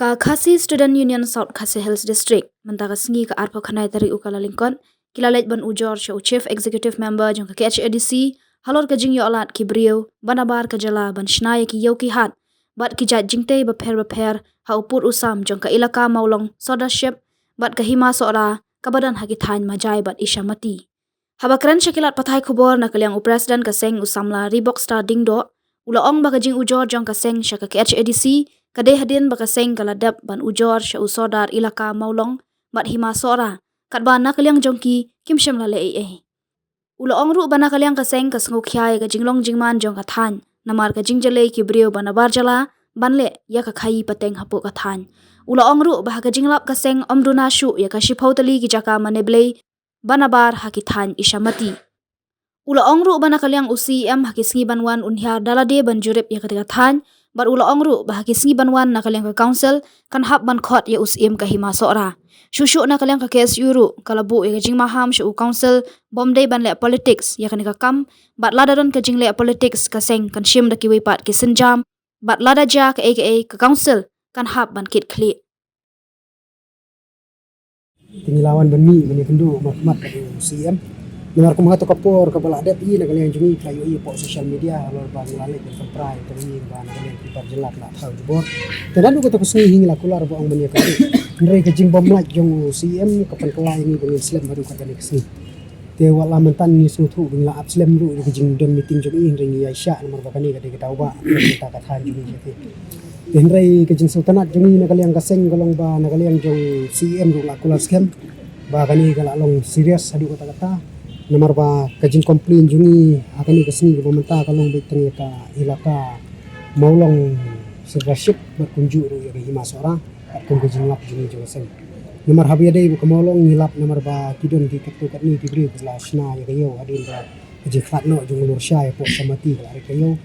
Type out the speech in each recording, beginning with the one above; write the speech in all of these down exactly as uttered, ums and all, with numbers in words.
Ka Khasi Student Union South Khasi Hills District, mynta ka sngi ka arphew khyndai tarik u Kyllalyngkot, ki la leit ban ujor sha u Chief Executive Member jong ka K H A D C halor ka jingïoh lad ki briew ba nabar ka jylla ban shna ïa ki ïew ki hat bad ki jait jingtei bapher bapher ha u pud u sam jong ka Elaka Mawlong Sordar Ship bad ka Hima Sohra kaba don ha ki thaiñ Majai bad Ishamati. Haba kren sha ki lad pathai khubor na ka liang u President ka seng, u samla Reebok Star Diengdoh, u la ong ba ka jingujor jong ka seng sha ka K H A D C ka dei hadien ba ka seng ka la dep ban ujor sha u Sordar Elaka Mawlong bad Hima Sohra, katba na ka liang jong ki kim shym la leh ei ei. U la ong ruh ba na ka liang ka seng ka sngewkhia ïa ka jinglong jingman jong ka thaiñ namar ka jingjyllei ki briew ba nabar jylla ban leh ïa ka khaii pateng hapoh ka thaiñ. U la ong ruh ba ha ka jinglap ka seng ym duna shuh ïa ka shiphew tylli ki jaka mane blei ba nabar ha ki thaiñ Ishamati. U la ong ruh ba na ka liang u C E M ha ki sngi ban wan un hiar da lade ban jurip ïa kata ka thaiñ, bad u la ong ruh ba ha ki sngi ban wan na ka liang ka council kan hap ban khot ïa u Syiem ka Hima Sohra. Shuh shuh na ka liang ka K S U ruh ka la buh ïa ka jingmaham sha u council bym dei ban leh politics ïa kane ka kam, bad lada don ka jingleh politics ka seng kan shim da kiwei pat ki sienjam, bad lada jia kaei kaei ka council kan hap ban kit khlieh. Te ngi la wan ban mih ban ïakynduh markhmat bad u C E M. Namar kum ha kato ka por kaba la dep hi, na ka liang jong ngi ka la ïohi hapoh social media halor ba ngi la leit ban pynpra ïa uta u ïing ba na ka liang ki bar jylla ki la thaw jubor. Te naduh kato ka sngi hi ngi la kular ba ong ban ïakynduh. Hynrei ka jingbymlait jong u C E M ka pynkylla ïa ngi ba ngin slem haduh kat kane ka sngi. Te wat la mynta ngi sngewthuh ba ngi la ap slem ruh ïa ka jingdon meeting jong ngi, hynrei ngi ïaishah namar ba kane ka dei ka daw ba mynta ka thaiñ jong ngi. Te hynrei ka jingsngewtynnat jong ngi na ka liang ka seng ka long ba na ka liang jong C E M ruh la kular skhem ba kane ka la long serious haduh katta katta. Namar ba ka jingcomplain jong ngi ha kane ka sngi kaba mynta ka long beit tang ïa ka Elaka Mawlong Sordar Ship bad kumjuh ruh ïa ka Hima Sohra, katkum ka jinglap jong ngi jong ka seng. Namar haba ïadei bad ka Mawlong ngi lap namar ba ki don ki katto katne ki briew ki la shna ïa ka ïew hadien ba ka jingkhlad noh jong u Lur Shai hapoh Samati ka la rit ka ïew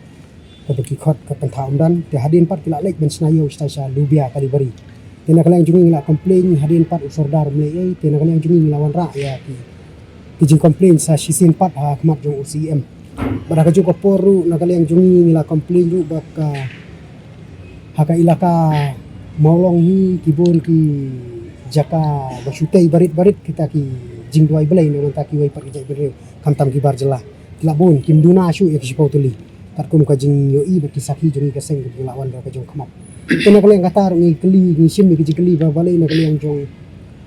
kaba ki khot ka Pynthah Umdan, te hadien pat ki la leit ban shna ïew shatai sha Lubia Kalibari. Te na ka liang jong ngi ngi la complain hadien pat u Sordar um leh ei ei, te na ka liang jong ngi ngi la wanrah ïa ki, ki jingcomplain sa shisien pat ha khmat jong u C E M. Bad ha kajuh ka por ruh na ka liang jong ngi ngi la complain ruh ba ka, ha ka Elaka Mawlong hi ki bun ki jaka ba shu tei barit barit kita ki jingduwai Blei na ka bynta kiwei pat ki jaitbynriew khamtam ki bar jylla. Ki la bun, kim duna shuh ïa ki shiphew tylli. Katkum ka jingïohi bad ki sakhi jong ngi ka seng kiba la wan da ka jong khmat. Te na ka liang kata ruh ngi kylli, ngi shim ïa ki jingkylli ba balei na ka liang jong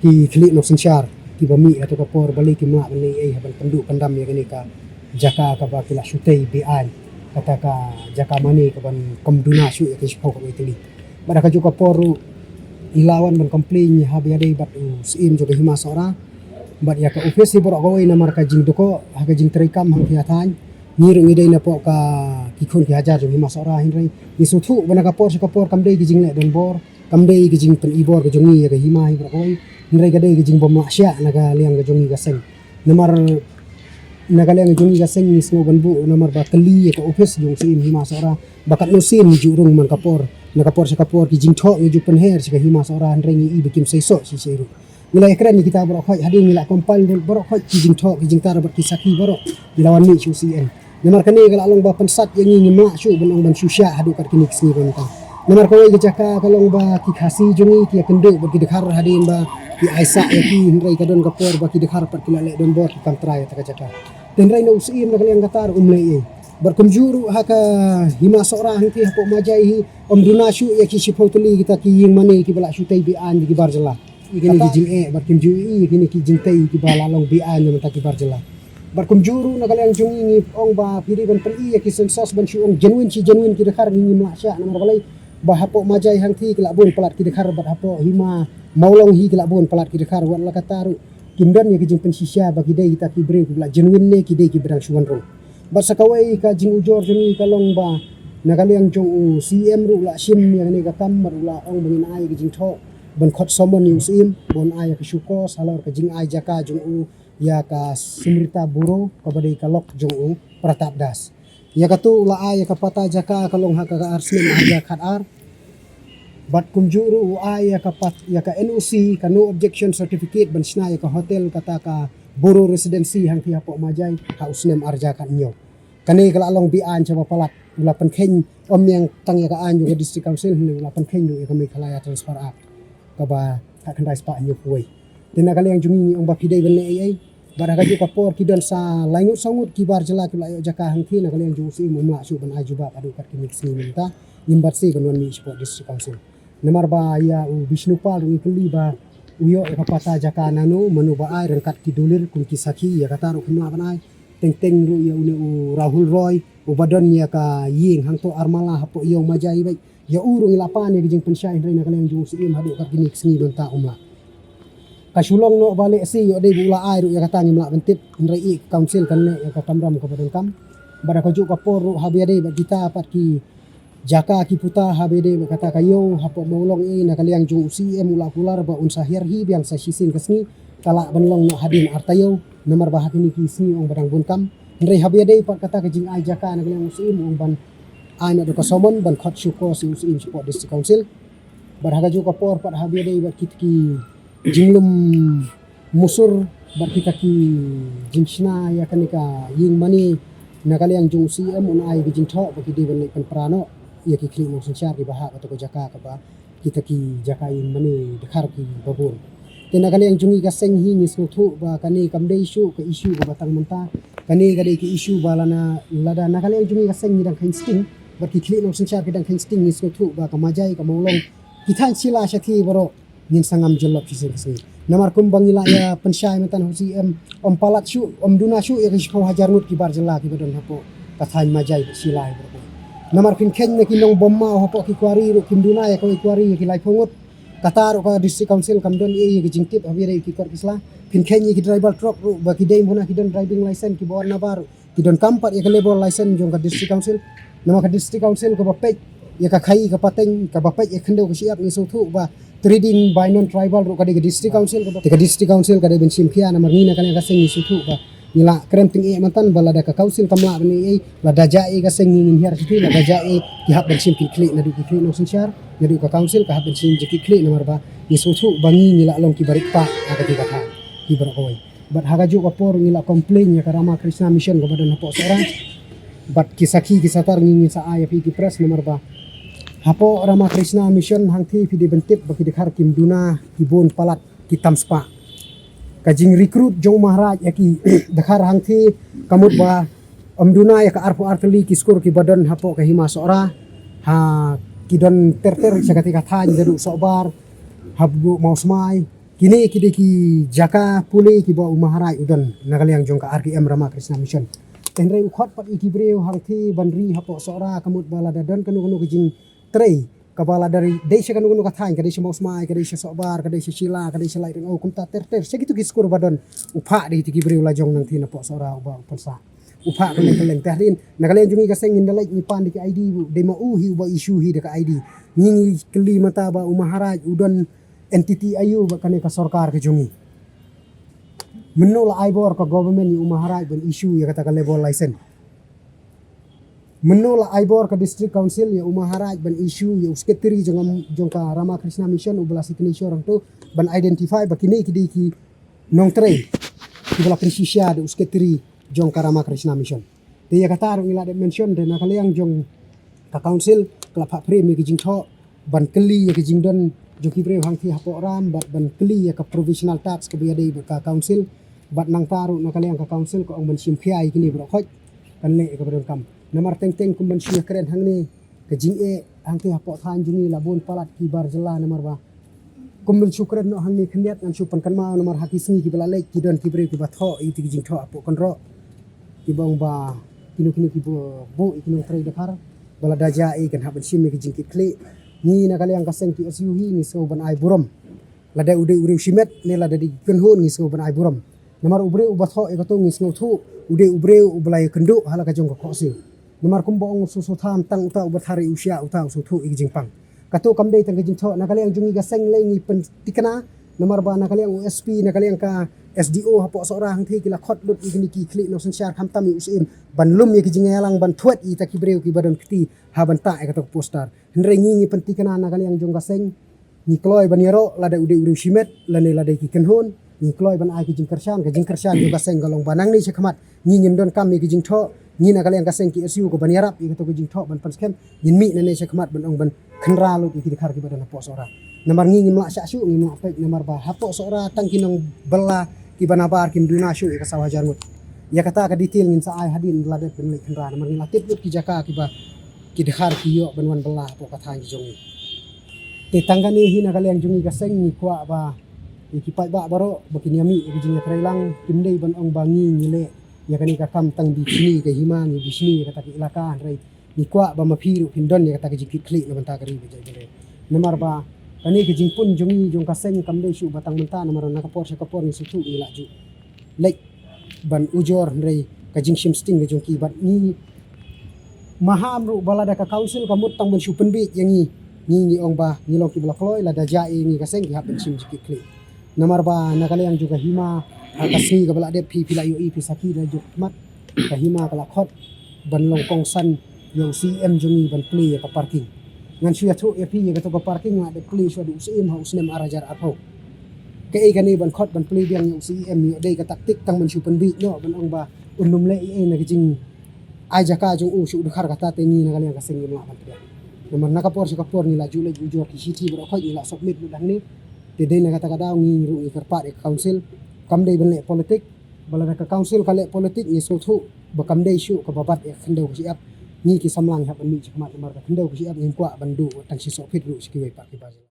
ki khlieh nongsynshar kiba mih ha kato ka por balei kim lah ban leh ei ei ha ban pynduh pyndam ïa kane ka jaka kaba ki la shu tei be-aiñ, kata ka jaka mane kaban khlem duna shuh ïa ki shiphew kawei tylli. Bad ha kajuh ka por ruh ngi la wan ban complain haba ïadei bad u Syiem jong ka Hima Sohra bad ïa ka office hi baroh kawei namar ka jingdukok ha ka jingtreikam hangtei ha thaiñ. Ngi ruh ngi dei napoh ka, ki khun ki hajar jong Hima Sohra, hynrei ngi sngewthuh ba na ka por sha ka por kam dei ka jingleh donbor, kam dei ka jingpynibor ka jong ngi ïa ka hima hi baroh kawei, hynrei ka dei ka jingbymlah shiah na ka liang ka jong ngi ka seng. Namar na ka liang ka jong ngi ka seng ngi sngew ban buh namar ba kylli ïa ka office jong u Syiem Hima Sohra ba katno sien ngi ju rung man ka por, na ka por sha ka por ki jingthoh ngi ju pynher sha ka Hima Sohra, hynrei ngi i ba kim seisoh shisha ruh. Ngi la ïakren ïa kita baroh khoit, hadien ngi la compile baroh khoit ki jingthoh ki jingtar bad ki sakhi baroh, ngi la wan mih sha u Syiem. Namar kane ka la long ba pynsat ïa ngi, ngim lah shuh ban ong ban shu shah haduh kat kine ki sngi ba mynta. Namar kawei ka jaka ka long ba ki Khasi jong ngi ki ïakynduh bad ki dkhar hadien ba ki aisah ïa ki, hynrei ka don ka por ba ki dkhar pat ki la leh donbor, ki kam trai ïa kata ka jaka. Te hynrei na u Syiem na ka liang kata ruh um leh ei ei. Bad kumjuh ruh ha ka Hima Sohra hangtei hapoh Majai hi ym duna shuh ïa ki shiphew tylli kita ki ïing mane kiba la shu tei be-aiñ da ki bar jylla. Ïa kine ki jingeh bad kumjuh ïa kine ki jingtei kiba la long be-aiñ na ka bynta ki bar jylla. Bad kumjuh ruh na ka liang jong ngi ngi ong ba phi dei ban pyni ïa ki census ban shu ong genuine shi genuine ki dkhar, ngi ngim lah shiah namar balei ba hapoh Majai hangtei ki la bun palat ki dkhar bad hapoh Hima Mawlong hi ki la bun palat ki dkhar, wat la kata ruh kim don ïa ki jingpynshisha ba ki dei kita ki briew kiba la genuine ne ki dei kiba dang shu wan rung. Bad sa kawei ka jingujor jong ngi ka long ba na ka liang jong u Syiem ruh u la shim ïa kane ka kam bad u la ong ba ngin ai ïa ka jingthoh ban khot summon ïa u Syiem ban ai ïa ka show cause halor ka jingai jaka jong u ïa ka Sumrita Boro kaba dei ka lok jong u Pratap Das. Ïa kato u la ai ïa ka patta jaka ka long ha ka ar snem arhajar khatar. Bad kumjuh ruh u ai ïa ka pat, ïa ka N O C, ka no objection certificate ban shna ïa ka hotel kata ka Boro Residency hangtei hapoh Majai ha u snem arhajar khathynñiew. Kane ka la long beaiñ shaba palat, u la pynkheiñ ym ïa tang ïa ka aiñ jong ka District Council, hynrei u la pynkheiñ ruh ïa ka Meghalaya Transfer Act kaba ha khyndai spah hynñiew phew wei. Te na ka liang jong ngi ngi ong ba phi dei ban leh ei ei. Bad ha kajuh ka por ki don sa lai ngut saw ngut ki bar jylla ki la ïoh jaka hangthie, na ka liang jong u Syiem um lah shuh ban ai jubab haduh kat kine ki sngi mynta. Ngim bad shuh ban wan mih shapoh District Council. Namar ba ïa u Bishnu Pal ruh ngi kylli ba u ïoh ïa ka pata jaka nano, mano ba ai, ryngkat ki dulir kum ki sakhi, ïa kata ruh kim lah ban ai. Teng teng ruh ïa une u Rahul Roy uba don ïa ka ïing hangto Armala hapoh Ïew Majai beit, ïa u ruh ngi la pan ïa ka jingpynshai, hynrei na ka liang jong u Syiem haduh kat kine ki sngi mynta um lah. Ka shu long noh ba lehse ïoh dei ba u la ai ruh, ïa kata ngim lah ban tip, hynrei ïa ka Council kan leh ïa ka kamram kaba donkam. Bad ha kajuh ka por ruh haba ïadei bad kita pat ki jaka ki puta haba ïadei bad kata ka ïew hapoh Mawlong, eh, na ka liang jong u Syiem u la kular ba un sa hiar hi biang sa shisien ka sngi, ka lah ban long noh hadien ar taïew, namar ba ha kine ki sngi ong ba dang bun kam. Hynrei haba ïadei pat kata ka jingai jaka, na ka liang u Syiem u ong ban ai noh da ka summon ban khot show cause ïa u Syiem shapoh District Council. Bad ha kajuh ka por pat haba ïadei bad kit ki jinglum musur bad kita ki jingshna ïa kane ka ïing mane, na ka liang jong u Syiem un ai ka jingthoh ba ki dei ban leit pynpra noh ïa ki khlieh nongsynshar kiba hap ha kato ka jaka kaba kita ki jaka ïing mane dkhar kiba bun. Te na ka liang jong ngi ka seng hi ngi sngewthuh ba kane kam dei shuh ka issue kaba tang mynta. Kane ka dei ka issue ba lana lada na ka liang jong ngi ka seng ngi dang kheiñ sting bad ki khlieh nongsynshar ki dang kheiñ sting, ngi sngewthuh ba ka Majai, ka Mawlong, ki thaiñ Shilla shathie baroh ngin sa ngam jyllop shisien ka sngi. Namar kumba ngi la ïa pynshai mynta na u Syiem, ym palat shuh, ym duna shuh ïa ka shiphew hajar ngut ki bar jylla kiba don hapoh ka thaiñ Majai bad Shilla hi baroh. Namar phin kheiñ na ki nongbym maw hapoh ki quarry ruh kim duna ïa kawei quarry ïa ki laiphew ngut. Kata ruh ka District Council kam don ei ei ïa ka jingtip haba ïadei ki kot ki sla. Phin kheiñ ïa ki driver truck ruh ba ki dei mynta ki don driving license kiba wan na bar ruh ki donkam pat ïa ka labour license jong ka District Council. Namar ka District Council kaba peit ïa ka khaii ka pateng, kaba peit ïa ka khyndew ka shyiap, ngi sngewthuh ba trading by non-tribal ruh ka dei ka District Council kaba, ka District Council ka dei ban shim khia. Namar ngi na ka liang ka seng ngi sngewthuh ba ngi la kren tyngeh mynta ba lada ka Council kam lah ban ei ei, lada jia ei ka seng ngi ngin hiar shathie, lada jia ei ki hap ban shim ki khlieh, naduh ki khlieh nongsynshar, naduh ka Council ka hap ban shim ki khlieh, namar ba ngi sngewthuh ba ngi ngi la long kiba rit paid ha kata ka thaiñ hi baroh kawei. Bad ha kajuh ka por ngi la complain ïa ka Ramakrishna Mission kaba don hapoh Sohra. Bad ki sakhi ki satar ngi ngin sa ai ïa phi ki press, namar ba hapoh Ramakrishna Mission hangthie phi dei ban tip ba ki dkhar kim duna, ki bun palat, ki tam spah. Ka jingrecruit jong u Maharaj ïa ki dkhar hangthie ka mut ba ym duna ïa ka arphew ar tylli ki skur kiba don hapoh ka hima Sohra. Ha, ki don ter ter sha kata ka thaiñ, naduh Sohbar haduh Mawsmai. Kine ki dei ki jaka pule kiba u Maharaj u don na ka liang jong ka R K M Ramakrishna Mission. Hynrei u khot pat ïa ki briew hangthie ban ri hapoh Sohra, ka mut ba lada don kano kano ka jingtrei kaba lada dei sha kano kano ka thaiñ, ka dei sha Mawsmai, ka dei sha Sohbar, ka dei sha Shilla, ka dei sha Laitryngeu, kumta ter ter sha kito ki skur ba don, u phah da kito ki briew la jong nangthie napoh Sohra uba u pynsah. U phah kylleng kylleng. Te hadien na ka liang jong ngi ka seng ngin da leit ngi pan da ki I D, dei ma u hi uba issue hi da ka I D. Ngi ngi kylli mynta ba u Maharaj u don entity aiu bad kane ka sorkar ka jong ngi. Mynno la ai bor ka government ïa u Maharaj ban issue ïa kata ka labour license? Mynno la ai bor ka District Council ïa u Maharaj ban issue ïa u secretary jong, jong ka Ramakrishna Mission uba la signature hangto, ban identify ba kine ki dei ki nongtrei kiba la pynshisha da u secretary jong ka Ramakrishna Mission? Te ïa kata ruh ngi la dep mention, te na ka liang jong ka Council ka la phah pyrshah ïa ki jingthoh ban kylli ïa ka jingdon jong ki briew hangthie hapoh Ram, bad ban kylli ïa ka provisional tax kaba ïadei bad ka Council. Bad nangta ruh na ka liang ka Council ka ong ban shim khia ïa kine baroh khoit, kan leh ïa kaba donkam. Namar teng teng kum ban shu ïakren hangne, ka jingeh hangthie hapoh thaiñ jong ngi la bun palat ki bar jylla, namar ba kum ban shu kren noh hangne khyndiat ngan shu pynkynmaw, namar ha ki sngi kiba la leit ki don ki briew kiba thoh ïa ki jingthoh hapoh kynroh, kiba ong ba kino kino kiba buh ïa ki nongtrei dkhar ba lada jia ei kan hap ban shim ïa ki jingkitkhlieh. Ngi na ka liang ka seng T S U hi ngi sngew ban ai burom. Lada u dei u riew shimet ne lada dei ki kynhun ngi sngew ban ai burom. Namar u briew uba thoh ïa kato ngi sngewthuh u dei u briew uba la ïakynduh ha la ka jong ka khohsiew. Namar kumba ong, u sngewthuh tang uta uba thar ïa u shiah, uta u sngewthuh ïa ka jingpang. Kato kam dei tang ka jingthoh na ka liang jong ngi ka seng, lei ngi pynthikna. Namar ba na ka liang u S P, na ka liang ka S D O hapoh Sohra hangthie ki la khot lut ïa kine ki khlieh nongsynshar khamtam ïa u Syiem ban lum ïa ka jingïalang, ban thwet ïa kita ki briew kiba don kti ha ban tah ïa kato ka poster. Hynrei ngi ngi pynthikna na ka liang jong ka seng, ngi kloi ban ïaroh lada u dei u riew shimet lane lada ki kynhun, ngi kloi ban ai ka jingkyrshan, ka jingkyrshan jong ka seng ka long ba nangne shakhmat ngi ngin donkam ïa ka jingthoh, Ngi na ka liang ka seng ki S U ka ban ïarap ïa kato ka jingthoh ban pynskhem, ngin mih nangne sha khmat ban ong ban khynra lut ïa ki dkhar kiba don hapoh Sohra. Namar ngi ngim lah shah shuh, ngim lah peit, namar ba hapoh Sohra tang ki nongbylla kiba nabar kim duna shuh ïa ka saw hajar ngut. Ïa kata ka detail ngin sa ai hadien ba la dep ban leit khynra, namar ngi la tip lut ki jaka kiba ki dkhar ki ïoh ban wan bylla hapoh ka thaiñ ki jong ngi. Te tang kane hi na ka liang jong ngi ka seng ngi kwah ba ïa ki paidbah baroh ba kin ïa mih ïa ka jingïatreilang, kim dei ban ong ba ngi ngi leh ïa kane ka kam tang bishni ka hima, ngi bishni ïa kata ka ilaka, hynrei ngi kwah ba ma phi ruh phin don ïa kata ka jingkitkhlieh na bynta ka ri ba jait ba ri. Namar ba kane ka jingpun jong ngi jong ka seng kam dei shuh ba tang mynta, namar na ka por sha ka por ngi sngewthuh ngi lah ju leit ban ujor, hynrei ka jingshim sting ka jong ki bad ngi maham ruh ba lada ka council ka mut tang ban shu pynbiej ïa ngi, ngi ngi ong ba ngi long kiba la kloi, lada jia ïa ngi ka seng ki hap ban shim jingkitkhlieh. Namar ba na ka liang jong ka hima, ha ka sngi kaba la dep phi phi la ïohi phi sakhi da jong khmat, ka hima ka la khot ban long kongsan ïa u C E M jong ngi ban plie ïa ka parking. Ngan shu ïathuh ïa phi ïa kato ka parking la dep plie shuwa da u Syiem ha u snem ar hajar arphew. Kaei kane ban khot ban plie biang ïa u C E M, ïoh dei ka taktik tang ban shu pynbiej noh ban ong ba un nym leh ei ei na ka jing ai jaka jong u sha u dkhar, kata te ngi na ka liang ka seng ngim lah ban pdiang. Namar na ka por sha ka por ngi la ju leit ujor ki shithi baroh khoit, ngi la submit lut hangne. Te dei na kata ka daw ngi ruh ngi kyrpad ïa ka council, kam dei ban leh politik. Ba lada ka council ka leh politik ngi sngewthuh ba kam dei shuh kaba bat ïa ka khyndew ka shyiap. Ngi ki samla ngi hap ban mih sha khmat namar ka khyndew ka shyiap ngim kwah ban duh tang shi soh phit ruh sha kiwei pat ki ba jong.